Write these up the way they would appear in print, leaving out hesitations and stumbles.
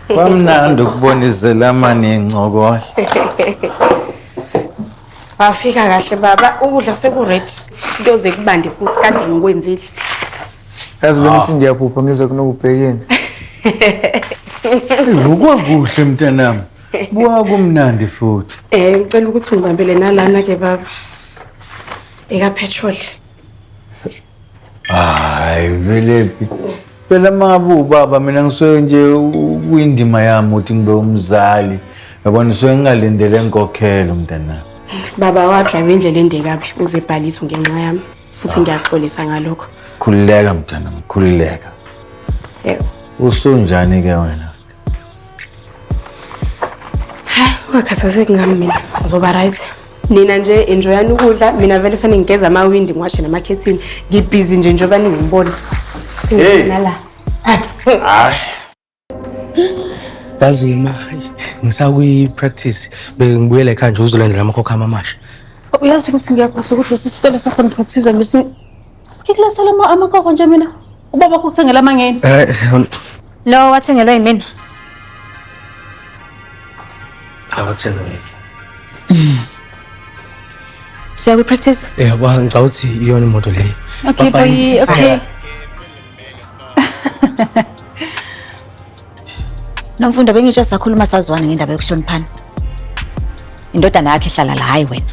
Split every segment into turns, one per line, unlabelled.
Kwamnandi ukubona izelamani encokola.
Wafika kahle baba, ukudla sekuready. Kuyoze kubande futhi kade ngikwenzile.
Yazi bengithi ngiyaphupha ngizwe kunokubhekeni.
Vukwa kuhle mntanami. Buka kumnandi futhi.
Ngicela ukuthi ungibambele nalana ke baba. Eka petrol.
Hayi velephi. Phela mangabe ubaba mina ngisuke nje kuyindima yami ukuthi ngibe umzali. Yabona ngisuke ngingalindele inkokhelo mntanami.
Baba wadrive indlela ende kabi uze ebhaliswe ngenxa yami. Futhi ngiyaxolisa ngalokho.
Khululeka mntanami, khululeka.
Yebo.
Usunjani ke wena?
Hayi, ungakhathazeki ngami mina. Ngizoba right. Nina nje enjoyani ukudla, mina vele fanele ngigeze amawindi ngiwashe namakhethini. Ngibhizi nje njengoba ningibona.
Hey.
Sengifuna la.
Hayi.
Yazi ma ngisakwi-practice bengibuyele ekhaya nje uzolandela amakhokho ami amasha.
Uyazi ukuthi ngiyakhohlwa ukuthi lesi sikole sakho ngipractice ngesi ngikulethela amakhokho nje mina. Ubaba wakho ukuthengela amangeni.
Lo wathengelwe yimina.
Awathengelwe.
Siya kwi-practice?
Wa ngicabanga ukuthi iyona imoto leyo.
Okay
Bye-bye.
boy, okay.
Nomfundo bengitsho sakhuluma sazwana ngendaba yokuhloniphana. Indodana yakhe ihlala la hayi wena.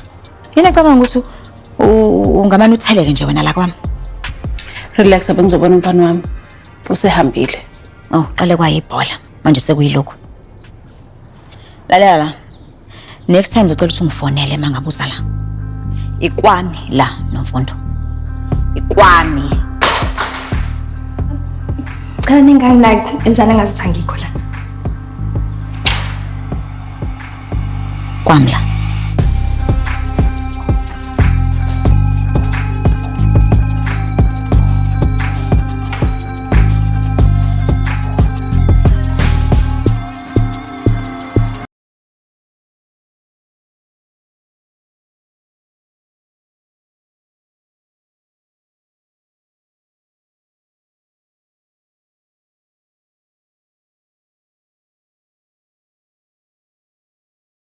Yena cabanga ukuthi ungamane utheleke nje wena la kwami.
Relax abengizobona umfana wami. Usehambile.
Oh, qale kwayibhola. Manje sekuyilokhu. Lalela la. Next time ngizocela ukuthi ungifonele mangabe uza la. Ikwami la Nomfundo. Ikwami.
Cha ninganginaki enzana ngazuthi angikho la.
Kwami la.